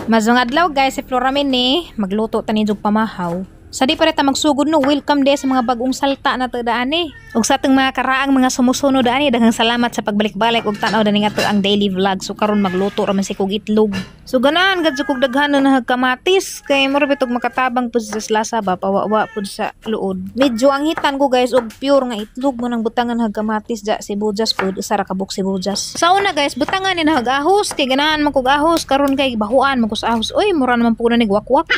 Mazong adlaw guys, si Floramin ni magluto ta ni og pamahaw. Sa di pa ta magsugod no, welcome day sa mga bagong salta na to daan eh. Ug sa atong mga karaang mga sumusunod daan eh, daghang salamat sa pagbalik-balik ug tan-aw dani nga to ang daily vlog. So karon magluto ra man si kog itlog. So ganahan gad kog daghan na kamatis kay mura bitog makatabang pud sa lasa ba, pawawa pud sa luod. Medyo ang hitan ko guys og pure nga itlog mo nang butangan hag kamatis ja sibuyas pud, usa ra ka buok sibuyas. Sa una guys, butangan ni hag ahos kay ganahan man kog ahos karon kay bahuan man ko sa ahos. Oy, mura naman po na ni wakwak.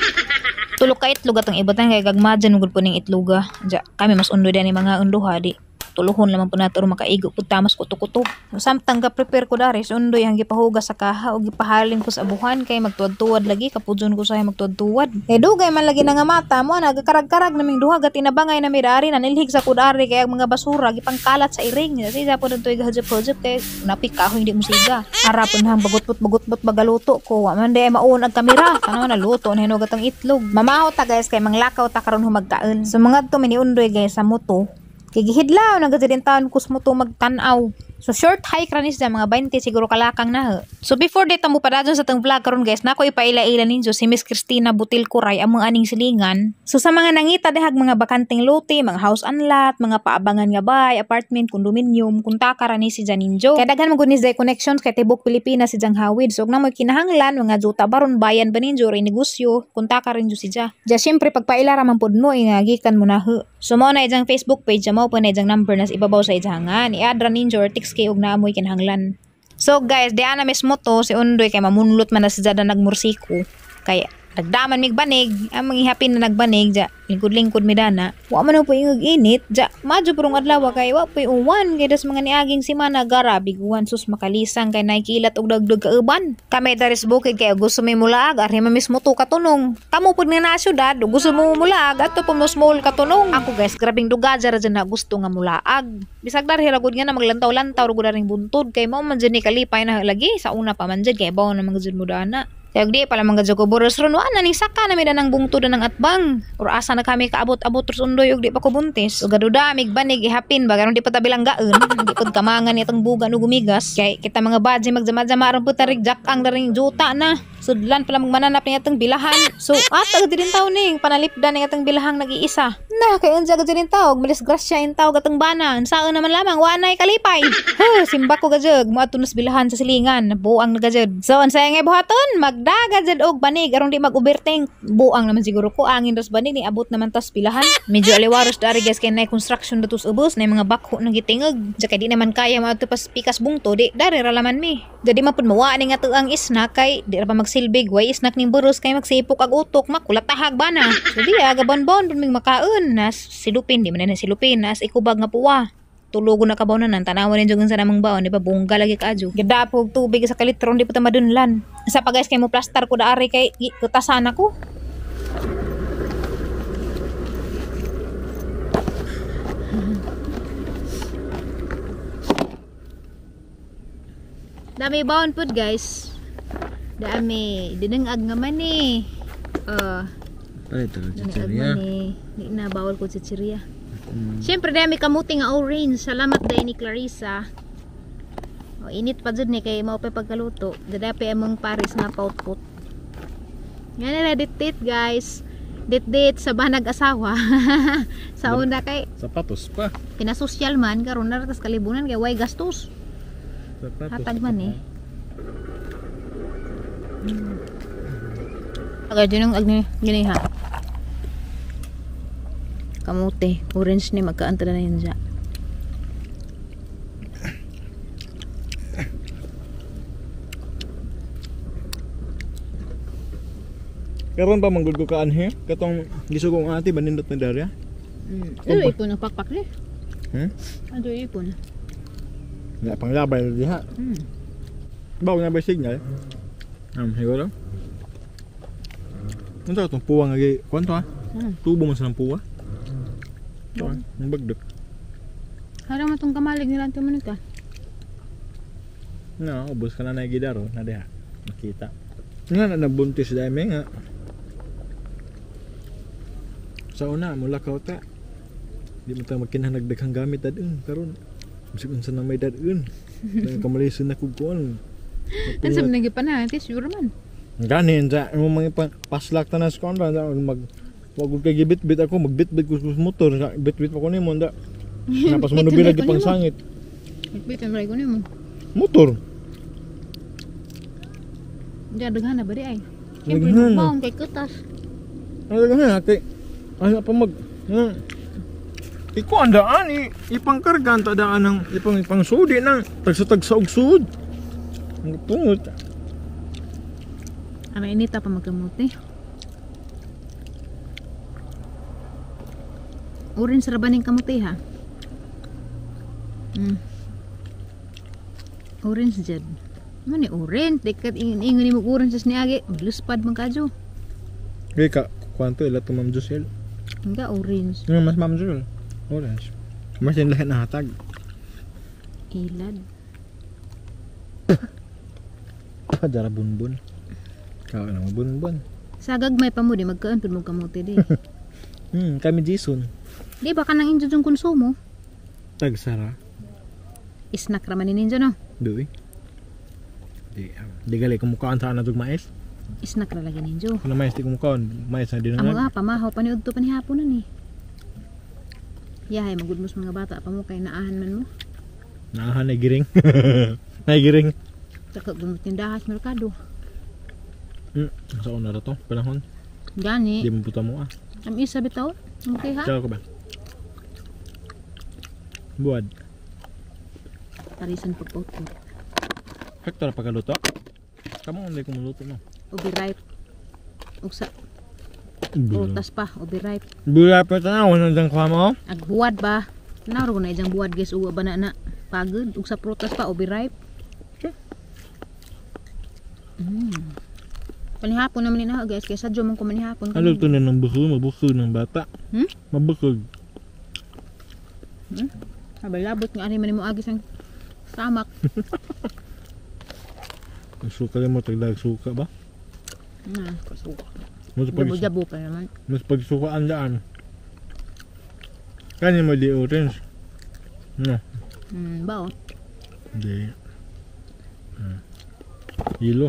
Tulok ka itlog atong ibutang kay gagmadyan gud po ning itloga. Ja, kami mas undo ni mga unduha di. Tuluhon lamang po nato makaigo pud tamas kuto-kuto. Samtang ga prepare ko dari, undoy ang gipahugas sa kaha o gipahalin ko sa abuhan kay magtuwad-tuwad lagi kapudjon ko sa magtuwad-tuwad. Kay dugay man lagi na nga mata mo nagakarag-karag naming duha ga tinabangay na mi dari nanilhig sa kudari kay ang mga basura gipangkalat sa iring. Siya po dadtoy gahajop-hajop kay napik kahoy hindi mo siga. Arapon hang bagot-bagot bagaluto ko. Wa man di ay maun ang kamera. Ano na luto na hinugat ang itlog. Mamaho ta guys kay manglakaw ta karon humagkaon. So mga to mi ni undoy guys sa moto. Kay gihidlaw na gud din taon kus mo to magtan-aw. So short hike ra ni siya, mga 20 siguro kalakang na. Ho. So before dito mo padadyon sa tong vlog karon guys, nako ipaila-ila ninyo si Miss Christina Butil Kuray among aning silingan. So sa mga nangita dihag mga bakanteng lote, mga house and lot, mga paabangan nga bay, apartment, condominium, kuntaka ra ni si ninyo. Kay daghan man gud ni siya connections kay tibok Pilipinas si Jang Hawid. So og namoy kinahanglan mga juta baron bayan ba ninyo or negosyo, kuntaka rin jud si Ja. Ja syempre pagpaila ra man pud mo ingagikan mo na ho. So mao na ijang Facebook page, mao po na ijang number nas ibabaw sa ijahangan. I-add ra ninyo or text kay og naamoy kinahanglan. So guys, di ana mismo to si Undoy kay mamunlot man na si Jada nagmursiko. Kay nagdaman mig banig, ang mga ihapin na nagbanig ja, lingkod-lingkod mi dana. Wa man po ingog init, ja madyo purong adlaw kay wa poy uwan kay das mga niaging semana garabi uwan sus makalisang kay nakikilat og dagdag kauban. Kami dari sa bukid kay gusto mi mulaag arhi man mismo to katunong. Kamo pud nga naa syudad gusto mo mulaag adto po mo small katunong. Ako guys, grabing dugaja ra na gusto nga mulaag. Bisag darhi ra gud nga na maglantaw-lantaw ra gud aring buntod kay mao man jud ni kalipay na lagi sa una pa man jud kay bawo na man jud mo dana. Kaya di pala mga jud ko boros ron wa na ning saka na mi danang bungtod ng atbang or asa na kami kaabot-abot ros undoy og di pa ko buntis. So gaduda mig banig ihapin ba karon di pa ta bilanggaan, di pud kamangan itong buga no gumigas. Kay kita mga badji magjama-jama ron pud tarig jak ang daring juta na. Sudlan pala magmananap ni atong bilahan. So ata gud din taw ning panalipdan ni atong bilahang nag-iisa. Na kay unsa gud din taw, malisgrasya in taw gatong bana. Unsaon naman lamang wa nay kalipay. Huh, simba ko gajud moadto nas bilahan sa silingan, buang na gajud. So unsay nga buhaton? Magdaga jud og banig aron di mag-overthink. Buang naman siguro ko angin ros banig ni abot naman tas bilahan. Medyo aliwaros dari guys kay nay construction datos ubos nay mga bakho nang gitingog. Ja kay di naman kaya moadto pas pikas bungto di dari ra laman mi. Jadi man pud mawa ni nga tuang isna kay di ra pa magsilbig way isnak ning buros kay magsipok ag utok makulatahag bana. So di aga bonbon pud ming makaon nas silupin di man na silupin nas ikubag nga puwa. Tulogo na kabaw na tanawan ninyo sa namang baon di ba bongga lagi kaadyo. Gidapog tubig sa kalitron di pa ta madunlan. Sa pa guys kay mo plastar ko daari kay kutasan ako. Dami baon pud guys. Dami dinengag nga man ni. Ay, chichirya. Di na bawal ko chichirya. Siyempre dami kamuti nga orange. Salamat dahil ni Clarissa. O, init pa dyan ni kay mao pa pagkaluto. Dadapi among paris nga pautput. Nga nila dit-dit guys. Dit-dit sa banag asawa. Sa una kay sapatos pa. Pinasosyal man karon na tas kalibunan kay way gastos. Sapatos. Hatag man eh. Agad yun ang agni gini ha. Kamote, orange ni magkaanta na yun siya. Karon pa manggod ko kaan he? Katong gisugong ate banindot na darya. Ano ipon ang pakpak ni? Hmm? Ano ipon? Wala pang labay diha. Bawo na ba signal? Siguro. Ano itong puwa nga gi kuan to ha? Tubo man sa ng puwa. Ang bagdok. Harang mo itong kamalig nila ito manika. No, ubos ka na nagidaro na diha. Makita. Nga na nabuntis dami nga. Sa una mula ka ta. Di mo ta magkinahang nagdaghang gamit dadun karon. Bisag unsa na may dadun. Nang kamalison na kog kuan. Ano sa mga gipanahan, sure man. Gani sa imong mga paslak tanan sa kontra sa mag wag ko kay gibit-bit ako, magbit-bit ko sa motor, bit-bit pa ko nimo nda. Napas mo nubila gipang sangit. Bit ang ko nimo. Motor. Diya daghan na ba di ay? Siyempre baon kay kutas. Ano daghan kay ano pa mag iko andaan ipangkargan ta daan ng ipang ipangsudi nang tagsa-tagsa og sud. Ang tungot. Ara inita pa magkamote. Orange ra ba ning kamote ha? Orange jad. Ano ni orange? Dikat ingon ni mo orange sa niagi, magluspad man kadyo. Kay ka kwanto ila to Ma'am Josel? Nga orange. Nga mas Ma'am Josel. Orange. Mas yung lahat na hatag. Ilad. Dara bunbun. Kao na mo bunbun. Sa gagmay pa mo di magkaan pud mo kamote di. Kami Jason. Di ba kanang injo yung konsumo? Tagsara. Snack ra man ni ninyo no. Duy. Di di gali kumukaan sa anatog mais. Snack ra lagi ninyo. Kuno mais di kumukaan, mais na Amo dinangag. nga pamahaw pa ni udto pa ni haponan eh. Yahay magud mo sa mga bata pa mo kay naahan man mo. Naahan na giring. Naigiring. Saka gumot tindahas merkado. Sa una ra to panahon. Gani. Di mo puta mo ah. Am isa bitaw. Okay ha? Ciao ko ba? Buad. Tarisan pagpautot. Hektar pagkaluto. Kamu hindi ko maluto no. Ubi ripe. Ug sa prutas pa, ubi ripe. Bula pa tanaw nang dang mo. Agbuwad ba? Tanaw ko na ijang buwad guys uwa ba na na pagod ug sa prutas pa ubi ripe. Sure. Panihapon naman ni na guys kay sadyo man ko manihapon. Ano to na ng buko, mabuko ng bata. Mabukog. Abay labot nga ani man nimo agis ang samak. Ang suka mo tagdag suka ba? Na, kasuka. Mas pag Jabo-jabo pa naman. mas pagsukaan daan. Kani mo di orange. No. Bao. Di. Yelo.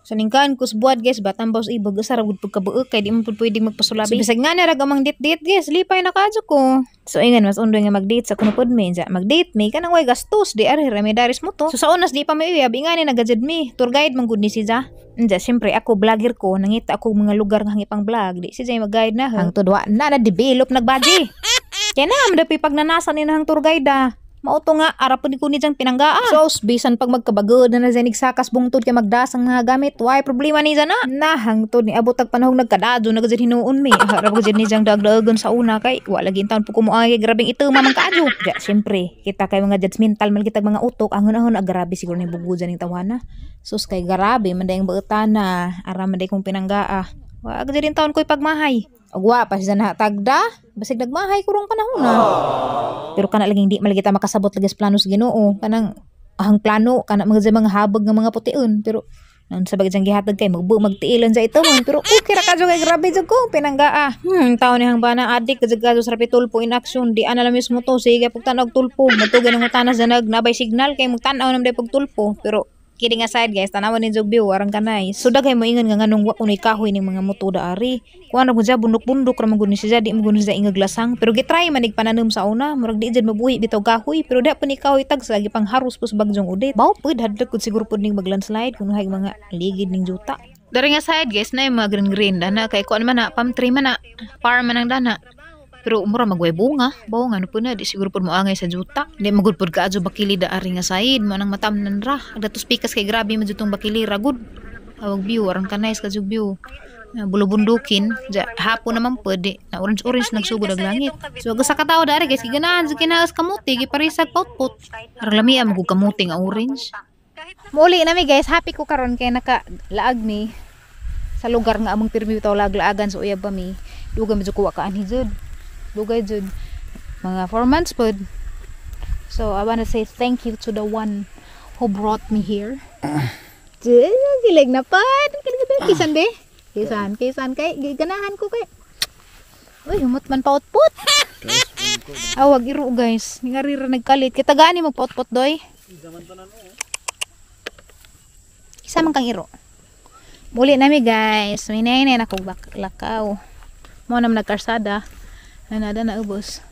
So ningkaan kus buwad guys, batambaw sa ibag usara gud pagkabuok kay di man pud pwedeng magpasulabi. So bisag nga na rag amang date-date guys, lipay na kadyo ko. So ingan mas undoy nga mag-date sa kuno pud mi, ja mag-date mi kanang way gastos di ari ra may daris mo to. So sa unas di pa may uyab ingani nagajud mi, tour guide man gud ni si ja. Nja syempre ako vlogger ko, nangita ako mga lugar nga hangipang vlog, di si ja mag-guide na. Hangtod wa na na develop nagbaji. Kaya na madapi pag nanasa ni nahang tour guide ah. Mauto nga, ara po ni ko ni diyang pinanggaa. So, bisan pag magkabagod na na dyan nagsakas bungtod kay magdasang mga gamit, why problema ni dyan na? Nahangtod ni abot ag panahong nagkadado na dyan hinuon mi. Ara po dyan ni diyang dagdagan sa una kay wala lagi taon po kumuay kay grabeng ito mamang kaadyo. Ja, syempre, kita kay mga judgmental man kitag mga utok, angon-angon ah, grabe siguro ni bugo dyan yung tawana. Sus kay grabe man dayang bautana, ara man day kong pinanggaa. Wa dyan taon ko'y pagmahay. Ugwa pa siya na tagda, basig nagmahay kurong panahon na. Pero kana lagi hindi malagi ta makasabot lagi sa plano sa Ginoo. Kanang ahang plano kana mga mga habag nga mga pution pero naun sa bagay gihatag kay magbu magtiilan sa ito man pero okay ra kadyo kay grabe jud ko pinanggaa. Taon ni hang bana adik jud kadyo sa rapi tulpo in action di ana lang mismo to sige pagtan-og tulpo matugan ang utanas nag nabay signal kay magtan-aw nam day pagtulpo pero kidding aside guys, tanawan ni jog view arang kanay. So daghay mo ingon nga nganong wa kunoy kahoy ning mga moto da ari. Kuan ra gud bundok-bundok ra man gud ni siya di man gud siya ingag lasang pero gitry man pananom sa una murag di jud mabuhi bitaw kahoy pero da pa ni kahoy tagsa gipangharus pus bagyong udit. Baw pud hadlok gud siguro pud ning maglandslide kuno hay mga ligid ning juta. Dari nga side guys na yung mga green green dana kay kuan man na palm tree man na farm man ang dana. Pero mura magway bunga, bunga ano po na, di siguro po moangay sa juta. Di magud pod kaadyo bakili da ari nga side, mo nang matamnan ra. Agdatos pikas kay grabe man jutong bakili ra gud. Awag view, arang kanay sa kadyog view. Bulubundukin, ja, hapon naman pwede. Na orange orange nagsugod ang langit. So sa katawo da ari guys, giganahan sa kinaas kamuti, giparisag pautput. Arang lamia magud kamuti nga orange. Muli nami guys, happy ko karon kay nakalaag mi sa lugar nga among pirmi bitaw laag-laagan sa uyab pa mi. Dugay medyo kuwa ka anhi jud. Dugay jud. Mga 4 months pod. So I wanna say thank you to the one who brought me here. Gilig na pod. Kilig na kisan be. Kisan, kisan kay giganahan ko kay. Uy, humot man pautput. Awag iro guys. Ngarira nagkalit. Kita gani magpautput doy. Isa man kang iro. Muli nami, guys. May nay na kog lakaw. Mo naman nagkarsada. Nanada na ubos.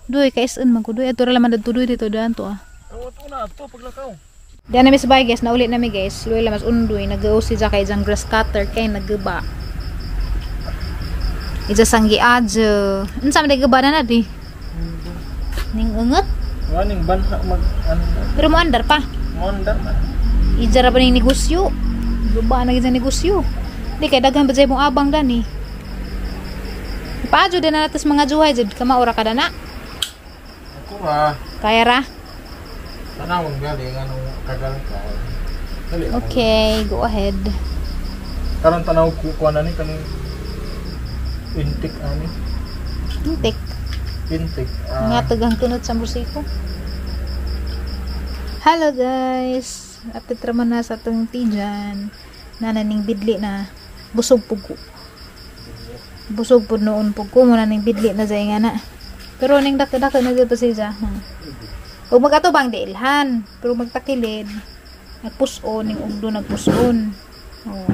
Duy, kaisun man ko duy. Ato ra laman dadto duy dito daan to ah. Ang ato na ato paglakaw. Diyan nami sa bahay, guys, nauli nami, guys. Luwi lamas undoy, nag si kay jang grass cutter kay nagguba. Ija sanggi adyo. Unsa man guba na na di? Ning ungot. Waning banha mag ano Pero mo andar pa. Monda man. Ija ra ba ning negosyo? Guba na gid sa negosyo. Di kay daghan ba jay mong abang dani. Paadyo din na nato sa mga juhay jud kamaura ka dana. Ako ra. Kaya ra. Tanawon gali anong kagal ka. Dali. Okay, go ahead. Karon tanaw ko kuan ani kaning intik ani. Intik. Intik. Nga tagang tunod sa musiko. Hello, guys. Update raman na sa atong tijan. Nananing bidli na busog pugo. Busog pud noon pugo mo na ning bidli na jay nga na. Pero ning dako-dako na jud pa siya. Ug magatubang diilhan, pero magtakilid nagpuson ning ugdo nagpuson. Oh.